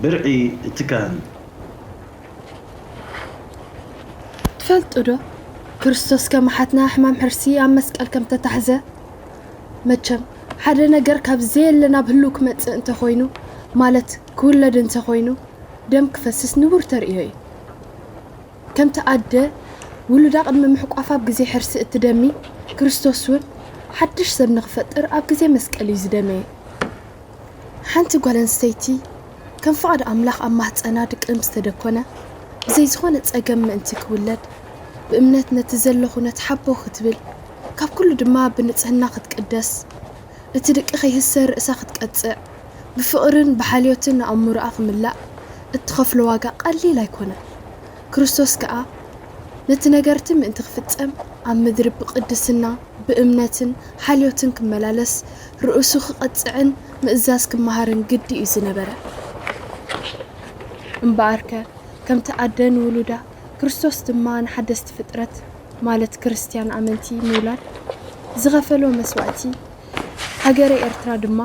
ብርዒ እቲ ካህን። ትፈልጡ ዶ? ክርስቶስ ከማሓትና ሕማም ሕርሲ ኣብ መስቀል ከም ተታሕዘ። መቸም ሓደ ነገር ካብ ዘየለ ናብ ህልው ክመጽእ እንተኾይኑ፣ ማለት ክውለድ እንተኾይኑ፣ ደም ክፈስስ ንቡር ተርእዮ እዩ። ከምቲ ኣደ ውሉዳ ቅድሚ ምሕቋፍ ኣብ ግዜ ሕርሲ እትደሚ፣ ክርስቶስ እውን ሓድሽ ሰብ ንኽፈጥር ኣብ ግዜ መስቀል እዩ ዝደመየ። ሓንቲ ጓል ኣንስተይቲ ከም ፍቓድ ኣምላኽ ኣብ ማህጸና ድቂ ምስ ተደኮነ፣ ብዘይ ዝኾነ ጸገም ምእንቲ ክውለድ፣ ብእምነት ነቲ ዘሎ ኩነት ሓቦ ክትብል፣ ካብ ኩሉ ድማ ብንጽህና ክትቅደስ፣ እቲ ድቂ ከይህሰ ርእሳ ክትቀጽዕ፣ ብፍቕርን ብሓልዮትን ኣእምሮኣ ክምላእ እትኸፍሎ ዋጋ ቀሊል ኣይኮነን። ክርስቶስ ከኣ ነቲ ነገርቲ ምእንቲ ክፍጸም ኣብ ምድሪ ብቅድስና ብእምነትን ሓልዮትን ክመላለስ ርእሱ ክቐጽዕን ምእዛዝ ክመሃርን ግዲ እዩ ዝነበረ። እምበኣርከ ከምቲ ኣደ ንውሉዳ ክርስቶስ ድማ ንሓደስቲ ፍጥረት ማለት ክርስትያን ኣመንቲ ምውላድ ዝኸፈሎ መስዋእቲ ሃገረ ኤርትራ ድማ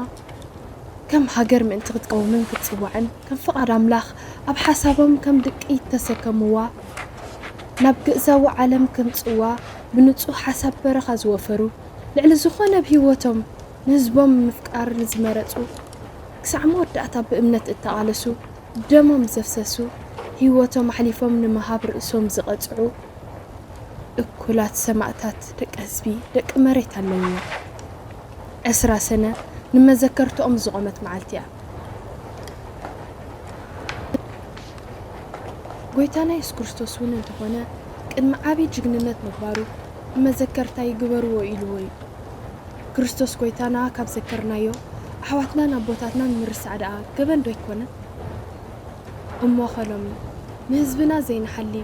ከም ሃገር ምእንቲ ክትቀውምን ክትጽዋዕን ከም ፍቓድ ኣምላኽ ኣብ ሓሳቦም ከም ድቂ ተሰከምዋ ናብ ግእዛዊ ዓለም ከምጽዋ ብንጹህ ሓሳብ በረኻ ዝወፈሩ ልዕሊ ዝኾነ ኣብ ህይወቶም ንህዝቦም ምፍቃር ንዝመረጹ ክሳዕ መወዳእታ ብእምነት እተቓለሱ ደሞም ዘፍሰሱ ህይወቶም ኣሕሊፎም ንምሃብ ርእሶም ዝቐጽዑ እኩላት ሰማእታት ደቂ ህዝቢ ደቂ መሬት ኣለውዎ። ዕስራ ሰነ ንመዘከርትኦም ዝቖመት መዓልቲ እያ። ጎይታና የሱስ ክርስቶስ እውን እንተኾነ ቅድሚ ዓቢ ጅግንነት ምግባሩ ንመዘከርታይ ግበርዎ ኢልዎ እዩ። ክርስቶስ ጎይታና ካብ ዘከርናዮ ኣሕዋትናን ኣቦታትናን ምርሳዕ ደኣ ገበን ዶ ኣይኮነን? እሞ ኸሎሚ ንህዝብና ዘይንሓሊ፣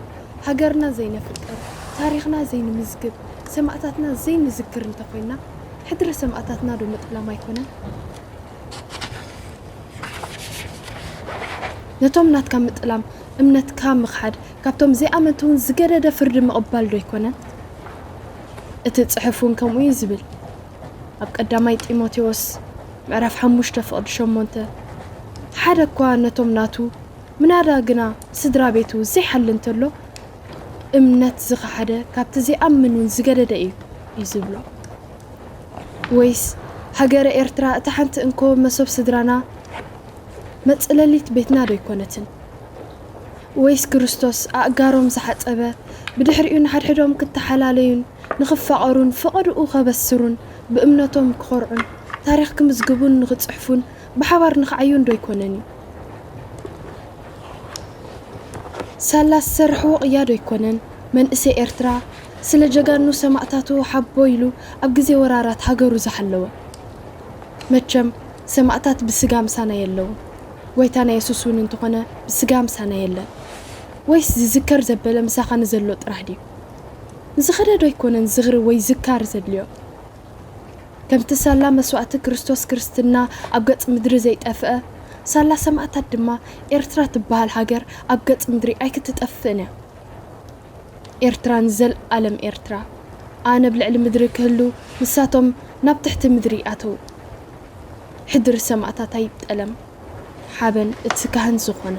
ሃገርና ዘይነፍቅር፣ ታሪኽና ዘይንምዝግብ፣ ሰማእታትና ዘይንዝክር እንተኾይና ሕድሪ ሰማእታትና ዶ ምጥላም ኣይኮነን? ነቶም ናትካ ምጥላም እምነትካ ምኽሓድ ካብቶም ዘይኣመንቲ እውን ዝገደደ ፍርዲ ምቕባል ዶ ኣይኮነን? እቲ ጽሑፍ እውን ከምኡ እዩ ዝብል። ኣብ ቀዳማይ ጢሞቴዎስ ምዕራፍ ሓሙሽተ ፍቕዲ ሸሞንተ ሓደ እኳ ነቶም ናቱ ምናዳ ግና ስድራ ቤቱ ዘይሓሊ እንተሎ እምነት ዝኸሓደ ካብቲ ዘይኣምን እውን ዝገደደ እዩ እዩ ዝብሎ። ወይስ ሃገረ ኤርትራ እታ ሓንቲ እንኮ መሶብ ስድራና መጽለሊት ቤትና ዶ ኣይኮነትን? ወይስ ክርስቶስ ኣእጋሮም ዝሓጸበ ብድሕሪኡ ንሓድሕዶም ክተሓላለዩን ንኽፋቐሩን ፈቐድኡ ከበስሩን ብእምነቶም ክኾርዑን ታሪኽ ክምዝግቡን ንኽጽሕፉን ብሓባር ንኽዓዩን ዶ ኣይኮነን እዩ? ሳላ ዝሰርሕዎ ቅያ ዶ ኣይኮነን መንእሰይ ኤርትራ ስለ ጀጋኑ ሰማእታቱ ሓቦ ኢሉ ኣብ ግዜ ወራራት ሃገሩ ዝሓለወ? መቸም ሰማእታት ብስጋ ምሳና የለውን። ጎይታና የሱስ እውን እንተኾነ ብስጋ ምሳና የለን። ወይስ ዝዝከር ዘበለ ምሳኻ ንዘሎ ጥራሕ ድዩ? ንዝኸደ ዶ ኣይኮነን ዝኽሪ ወይ ዝካር ዘድልዮ? ከምቲ ሳላ መስዋእቲ ክርስቶስ ክርስትና ኣብ ገጽ ምድሪ ዘይጠፍአ፣ ሳላ ሰማእታት ድማ ኤርትራ ትበሃል ሃገር ኣብ ገጽ ምድሪ ኣይክትጠፍእን እያ። ኤርትራ ንዘልኣለም ኤርትራ። ኣነ ኣብ ልዕሊ ምድሪ ክህሉ ንሳቶም ናብ ትሕቲ ምድሪ ይኣተው። ሕድሪ ሰማእታት ኣይጠለም። ሓበን እቲ ካህን ዝኾነ።